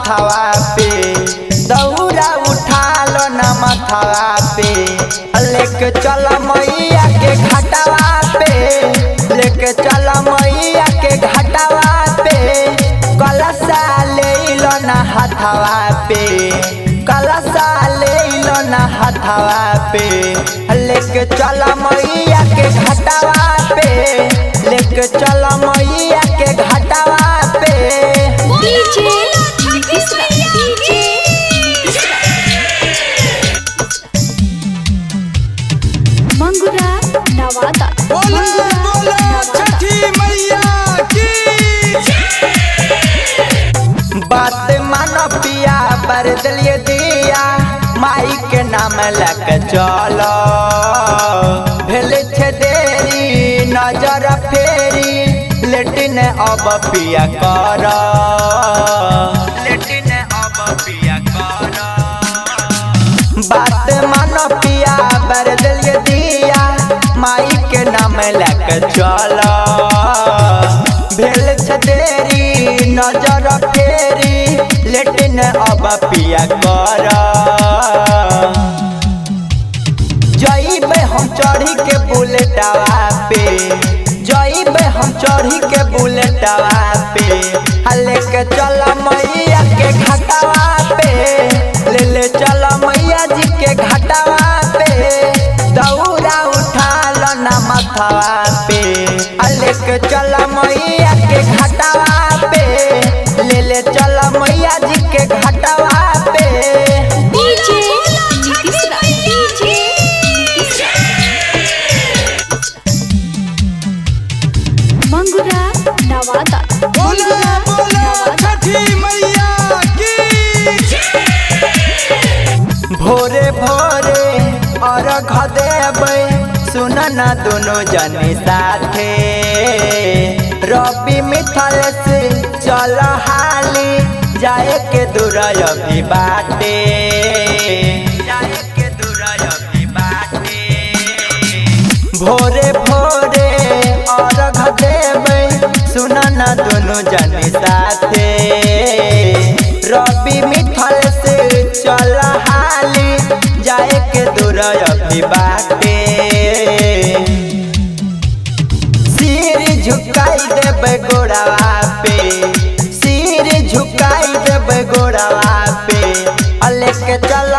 माथवा पे, दौरा उठा लो ना माथवा पे, लेके चल मैया के घाटवा पे, लेके चल मैया के घाटवा पे, कलशा ले लो ना हाथवा पे, कलशा ले लो ना हाथवा पे, लेके चल मैया के घाटवा पे, लेके चल मैया के घाटवा पे। DJ Nitish DJ Mangura Nawada. बोला बोला छठी मैया की। बात मानो पिया पर दिलिए दिया, माई के नाम लग चलो, भेल छे देरी नजर फेरी, लेटिन अब पिया कर, लेटिन अब पिया कर। बात मानो पिया बर दिलिए दिया, माई के नाम लग चलो, भेल छे देरी नजर फेरी, लेटिन अब पिया कर। जइबे हम चढ़ी के बुलेटवा पे, जइबे हम चढ़ी के बुलेटवा पे, लेके चल मैया के घाटवा पे, ले ले चल मैया जी के घाटवा पे, दौरा उठा लो ना माथवा पे, लेके चल मैया के घाटवा पे, ले ले चल मैया जी के घाटवा पे। DJ Nitish DJ Mangura Nawada. बोला बोला छठी मैया की। भोरे भोरे अर्घ देबै, सुन ना दोनों जनी साथे, रवि मिथल से चल हाली, जाए के दूर अभी बाटे, जाए के दूर अभी बाटे। भोरे भोरे अर्घ देबै, सुन ना दोनों जनी साथे, रवि मिथल से चल हाली, जाए के दूर अभी बाटे। सिर झुकाई देबै गोड़वा पे, सिर झुकाई देबै गोड़वा पे, लेके चल